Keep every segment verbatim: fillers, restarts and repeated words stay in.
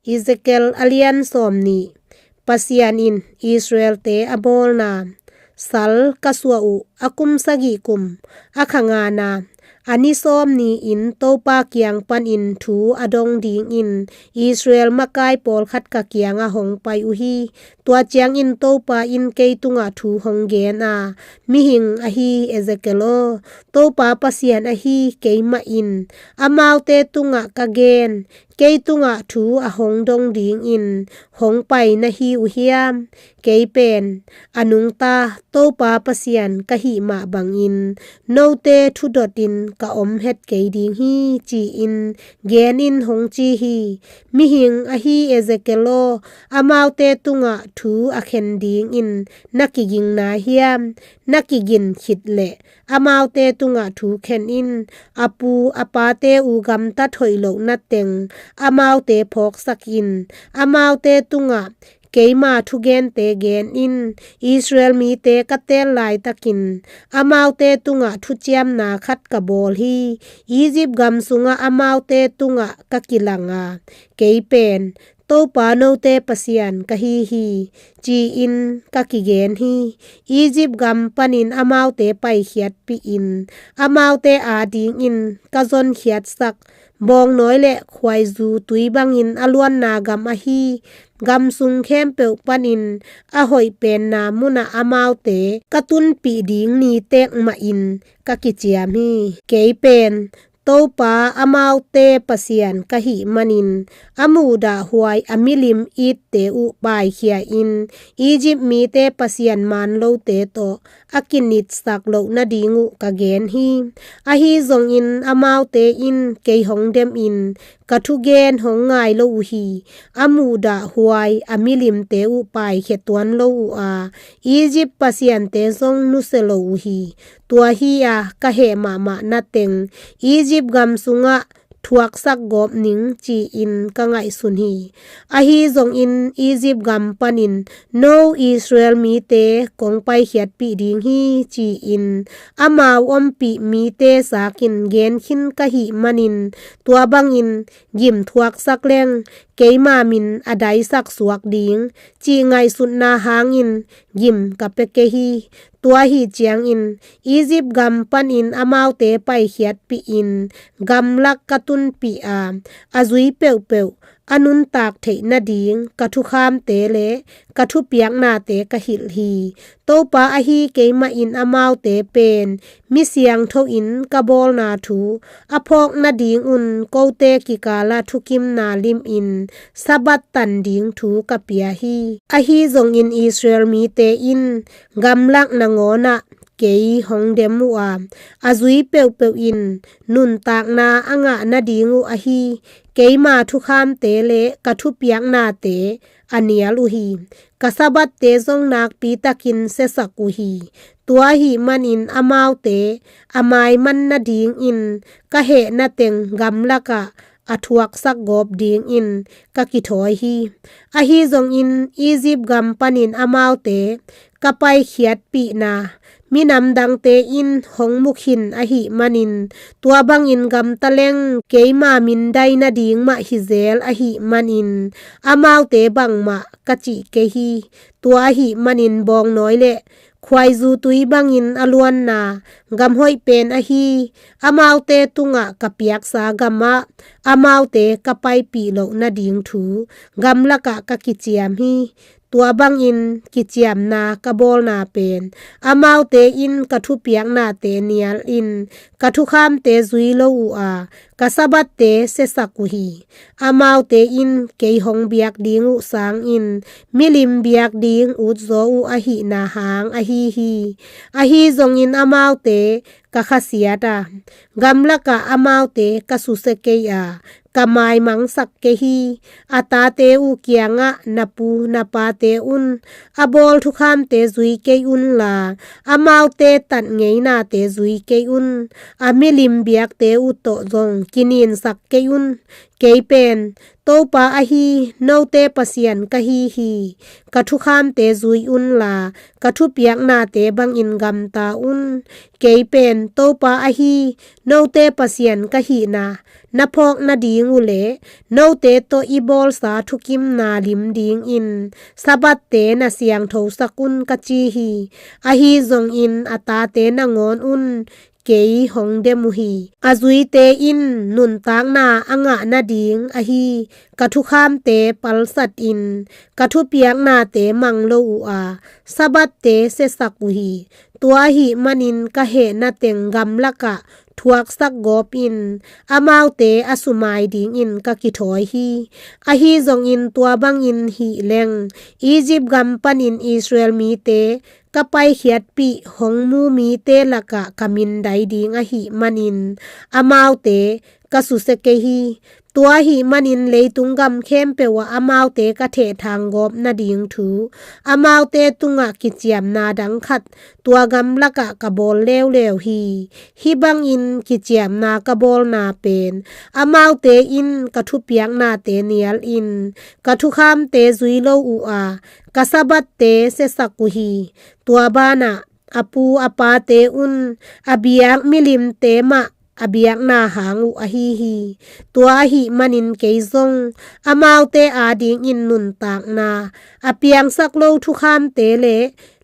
Ezekiel a lian sawm nih. Pasian in Israel-te a bawlna. Sal ka suah uh a kum sagih kum, a kha ngana, a ni sawm ni-in Topa kiang panin thu a dong dingin Israel makai pawlkhat ka kiangah hong pai uh hi. Tua ciangin Topa in kei tungah thu hong gen a, mihing ahi Ezekiel aw, Topa Pasian ahi keimah in amaute tungah ka gen, kei tungah thu a hong dong dingin hong pai na hi uh hiam? Kei pen a nungta Topa Pasian ka hih mah bangin note thudotin ka om het kei ding hi, ci-in gen in, hong ci hi. Mihing ahi Ezekiel aw, amaute tungah thu a khen dingin na kiging na hiam? Na kigin khit leh amaute tungah thu khen in, a pu a pate uh gamtat hoih loh na teng amaute phawksak in, amaute tungah keima thugente gen in. Israel mite ka teel laitakin amaute tungah thuciamna khat ka bawl hi. Egypt gam sungah amaute tungah ka kilang a, kei pen Topa note Pasian ka hi hi, ci-in ka kigen hi. Egypt gam panin amaute paikhiatpih in, amaute adingin ka zonkhiatsak bawngnawi le khuaizu tui bangin a luanna gam ahi gam sung khempeuh panin a hoih penna munah amaute ka tunpih ding ni tek mahin ka kiciam hi. Kei pen Topa amaute Pasian ka hih manin a muhdahhuai a milim itte uh paikhia in, Egypt mite pasian manlote tawh a kinitsak loh nading uh ka gen hi. Ahi zongin amaute in kei hong demin ka thugen hong ngai lo uh hi. A muhdahhuai a milimte uh paikhia tuan lo uh a, Egypt pasiante zong nusia lo uh hi. Tua hi-a ka heh mahmah na teng Egypt gam sungah thuaksak gawp ning, ci-in ka ngaihsun hi. Ahi zongin Egypt gam panin no Israel mite kong paikhiatpih ding hi, ci-in amau ompih mite zakin gen khin ka hih manin, tua bangin gim thuaksak leng keima min a daisak suak ding, cih ngaihsutna hangin gim ka pia kei hi. Tua ahi ciangin Egypt gam panin amaute paikhiatpih in gamlak ka tunpih a, a zui peuhpeuh a nuntak theih nading ka thukhamte le ka thupiaknate ka hilh hi. Topa ahi keimah in amaute pen mi siangtho in ka bawlna thu a phawk nadingun kote kikalah thukimna limin Sabbath tan ding thu ka pia hi. Ahi zongin Israel mite in gamlak nangawnah kei hong dem uh a, a zui peuhpeuh in nuntakna a ngah nading uh ahi keima thukhamte le ka thupiaknate a nial uh hi. Ka Sabbathte zong nakpitakin siasak uh hi. Tua ahi manin amaute a maiman nadingin ka heh na teng gamlakah a thuaksak gawp dingin ka kithawi hi. Ahi zongin Egypt gam panin amaute ka paikhiatpihna minam dangte in hong mu khin ahih manin, tua bangin gamta leng keima mindai nading mah hi zel ahih manin amaute bangmah ka cih kei hi. Tua ahih manin bawngnawi le khuaizu tui bangin a luanna gam hoih pen ahi amaute tungah ka piaksa gamah amaute ka paipih loh nading thu gamlakah ka kiciam hi. Tua bangin kiciamna ka bawlna pen amaute in ka thupiaknate nialin ka thukhamte zui lo uh a, ka Sabbathte siasak uh hi. Amaute in kei hong biak ding uh sangin milim biak ding utzaw uh ahihna hang ahi hi. Ahi zongin amaute ka khasiat a, gamlakah amaute ka susia kei a, ka maimangsak kei hi. A tate uh kiangah na pu na pate un a bawl thukhamte zui kei unla, amaute tat ngeinate zui kei un. A milim biakte uh tawh zong kininsak kei un. Kei pen Topa ahi note Pasian ka hi hi. Ka thukhamte zui unla, ka thupiaknate bangin gamta un. Kei pen Topa ahi note Pasian ka hihna na phawk nading uh leh note tawh i bawlsa thukimna lim dingin Sabbath-te na siangthosak un, ka ci hi. Ahi zongin a tate nangawn un kei hong dem uh hi. A zuite in nuntakna a ngah nading ahi ka thukhamte palsatin ka thupiaknate mang lo uh a, Sabbath-te siasak uh hi. Tua ahih manin ka hehna teng gamlakah thuaksak gawpin amaute a sumai dingin ka kithawi hi. Ahi zongin tua bangin hih leng Egypt gam panin Israel mite ka paikhiatpih hong mu mite lakah ka mindai ding ahih manin amaute ka susia kei hi. Tua ahih manin leitung gam khempeuh ah amaute ka thehthang gawp nading thu, amaute tungah kiciamna dang khat tua gamlakah ka bawl leuleu hi. Hih bangin kiciamna ka bawlna pen amaute in ka thupiaknate nialin ka thukhamte zui lo uh a, ka Sabbath-te siasak uh hi. Tua banah a pu a pate un a biak milimte mah a biakna hang uh ahi hi. Tua ahih manin kei zong amaute adingin nuntakna a piangsak lo thukhamte le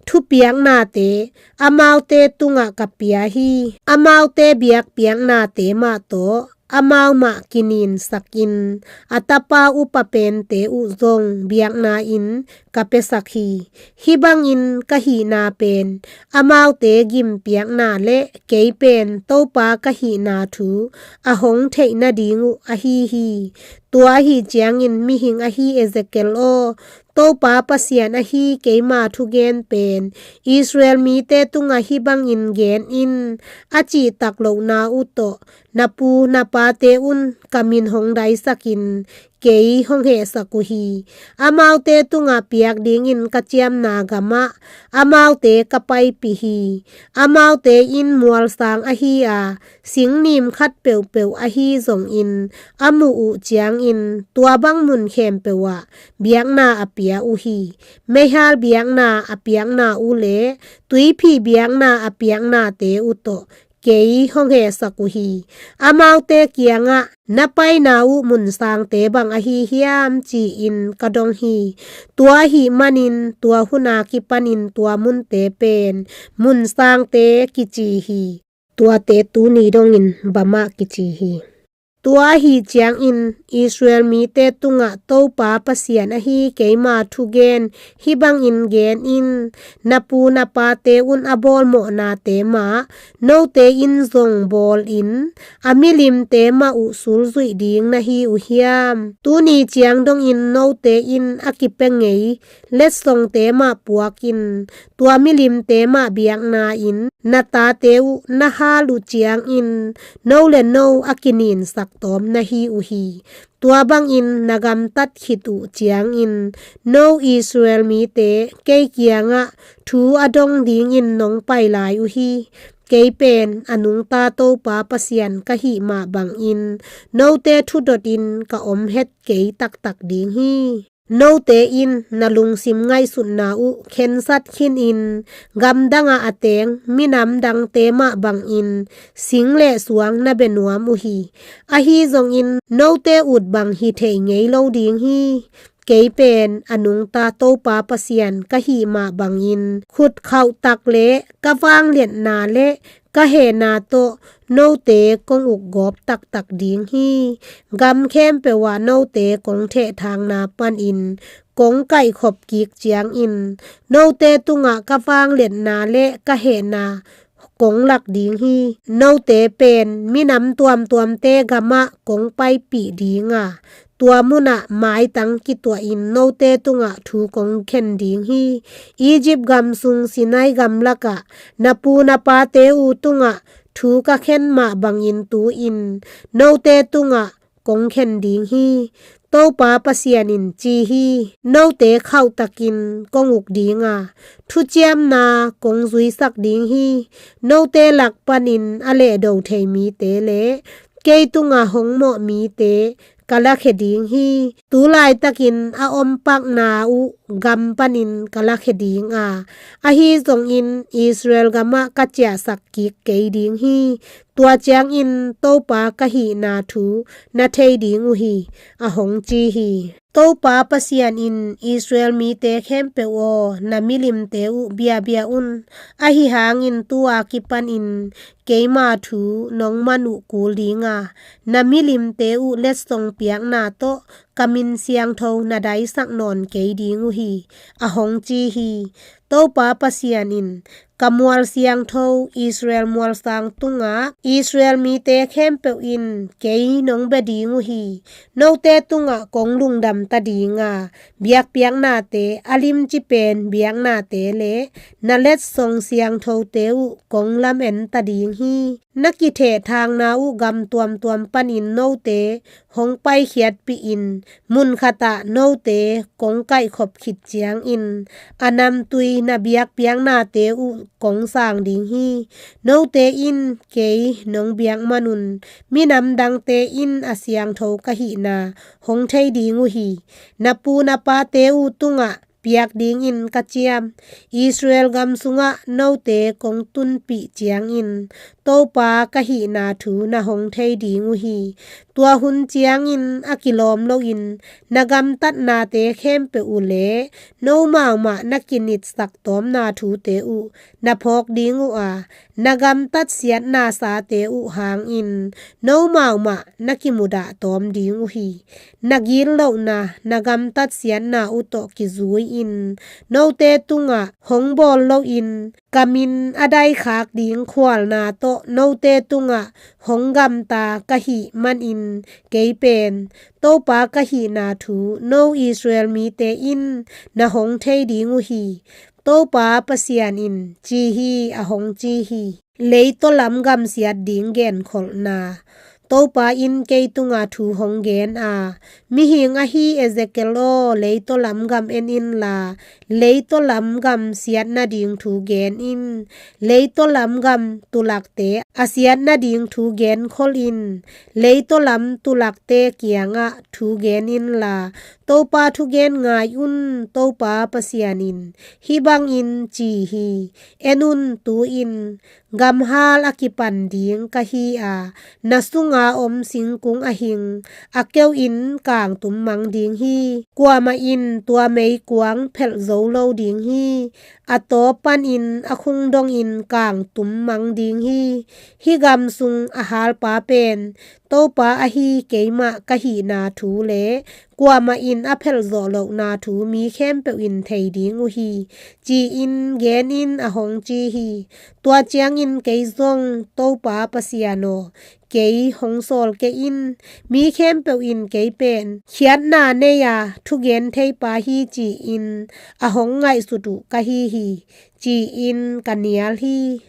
thupiaknate amaute tungah ka pia hi. Amaute biakpiaknate mah tawh amau mah kininsakin a tapa upa pente uh zong biakna-in ka piasak hi. Hih bangin ka hihna pen amaute gimpiakna le kei pen Topa ka hihna thu a hong theih nading uh ahi hi. Tua ahih ciangin mihing ahi Ezekiel aw, Topa Pasian ahi keima thugen pen Israel mite tungah hih bangin gen in, a cihtak lohna uh tawh na pu na pate un ka min hong daisakin kei hong hehsak uh hi. Amaute tungah piak dingin ka ciamna gamah amaute ka paipih hi. Amaute in mualsang ahi a, singnim khat peuhpeuh ahi zongin a muh uh ciangin tua bang mun khempeuh ah biakna a pia uh hi. Meihal biakna a piakna uh le tuiphih biakna a piaknate uh tawh kei hong hehsak uh hi. Amaute kiangah, "Na paina uh mun sangte bang ahi hiam?" ci-in ka dong hi. Tua ahih manin tua hun a kipanin tua munte pen mun sangte kici hi. Tuate tuni dongin Bamah kici hi. Tua ahih ciangin Israel mite tungah Topa Pasian ahi keima thugen hih bangin gen in, na pu na pate un a bawlmawhnate mah note in zong bawlin a milimte mah uh sulzuih ding na hi uh hiam? Tuni ciang dongin note in a kipia ngei letsongte mah puakin tua milimte mah biakna-in na tate uh na hal uh ciangin no le no a kininsak tawm na hi uh hi. Tua bangin na gamtat khit uh ciangin no Israel mite kei kiangah thu a dong dingin nong pai lai uh hi. Kei pen a nungta Topa Pasian ka hih mah bangin note thudotin ka om het kei taktak ding hi. Note in na lungsim ngaihsutna uh khensat khinin gamdangah a teng minam dangte mah bangin sing le suang na bia nuam uh hi. Ahi zongin note ut bang hi thei ngei lo ding hi. Kei pen a nungta Topa Pasian ka hih mah bangin khut khauhtak le ka vangliatna le ka hehna tawh note kong uk gawp taktak ding hi. Gam khempeuh ah note kong thehthangna panin kong kaihkhop kik ciangin note tungah ka vangliatna le ka hehna kong lak ding hi. Note pen minam tuamtuamte gamah kong paipih ding a, tua munah maitang kituahin note tungah thu kong khen ding hi. Egypt gam sung Sinai gamlakah na pu na pate uh tungah thu ka khen mah bangin tu-in note tungah kong khen ding hi. Topa Pasian in ci hi. Note khauhtakin kong uk ding a, thuciamna kong zuisak ding hi. Note lak panin a lehdo thei mite le kei tungah hong mawh mite ka lakhia ding hi. Tu laitakin a om pakna uh gam panin ka lakhia ding a, ahi zongin Israel gamah ka ciahsak kik kei ding hi. Tua ciangin Topa ka hihna thu na thei ding uh hi, a hong ci hi. Topa Pasian in Israel mite khempeuh aw, na milimte uh biabia un. Ahi hangin tu-a kipanin keima thu nong man uh kul ding a, na milimte uh letsong piakna tawh ka min siangtho na daisak nawn kei ding uh hi, a hong ci hi. Topa Pasian in, ka mual siangtho Israel mualsang tungah Israel mite khempeuh in kei nong bia ding uh hi. Note tungah kong lungdam ta ding a, biakpiaknate a limci pen biaknate le na letsong siangthote uh kong lamen ta ding hi. Na kithehthangna uh gam tuamtuam panin note hong paikhiatpih in, mun khatah note kong kaihkhop khit ciangin a namtui na biakpiaknate uh kong sang ding hi. Note in kei nong biak manun minam dangte in a siangtho ka hihna hong thei ding uh hi. Na pu na pate uh tungah piak dingin ka ciam Israel gam sungah note kong tunpih ciangin Topa ka hihna thu na hong thei ding uh hi. Tua hun ciangin a kilawm loin na gamtatnate khempeuh uh le nomau mah na kinitsak tawmna thute uh na phawk ding uh a, na gamtat siatna sate uh hangin nomau mah na kimudah tawm ding uh hi. Na gitlohna, na gamtat siatna uh tawh kizui-in note tungah hong bawl loin ka min a daikhak ding khualna tawh note tungah hong gamta ka hih manin kei pen Topa ka hihna thu no Israel mite in na hong thei ding uh hi. Topa Pasian in ci hi, a hong ci hi. Leitaw lam gam siat ding genkholhna. Topa in kei tunga thu hong gen a, mihing ahi Ezekiel aw, leitaw lam gam en inla, leitaw lam gam siat nading thu gen in. Leitaw lam gam tulakte a siat nading thu genkhol in. Leitaw lam tulakte kiangah thu gen inla, Topa thugen ngai un. Topa Pasian in hih bangin ci hi. En un, tu-in gamhal a kipan ding ka hi a, na sunga om singkung a hing a keuh in kangtum mang ding hi. Kuamah in tua meikuang phelh zo lo ding hi. A tawp panin a khung dongin kangtum mang ding hi. Hih gam sung a halpa pen Topa ahi keimah ka hihna thu le kuamah in a phelh zawh lohna thu mi khempeuh in thei ding uh hi, ci-in gen in, a hong ci hi. Tua ciangin kei zong, Topa Pasian aw, kei hong sawl kei in. Mi khempeuh in kei pen khiatna nei-a thugen theipa hi, ci-in a hong ngaihsut uh ka hi hi, ci-in ka nial hi.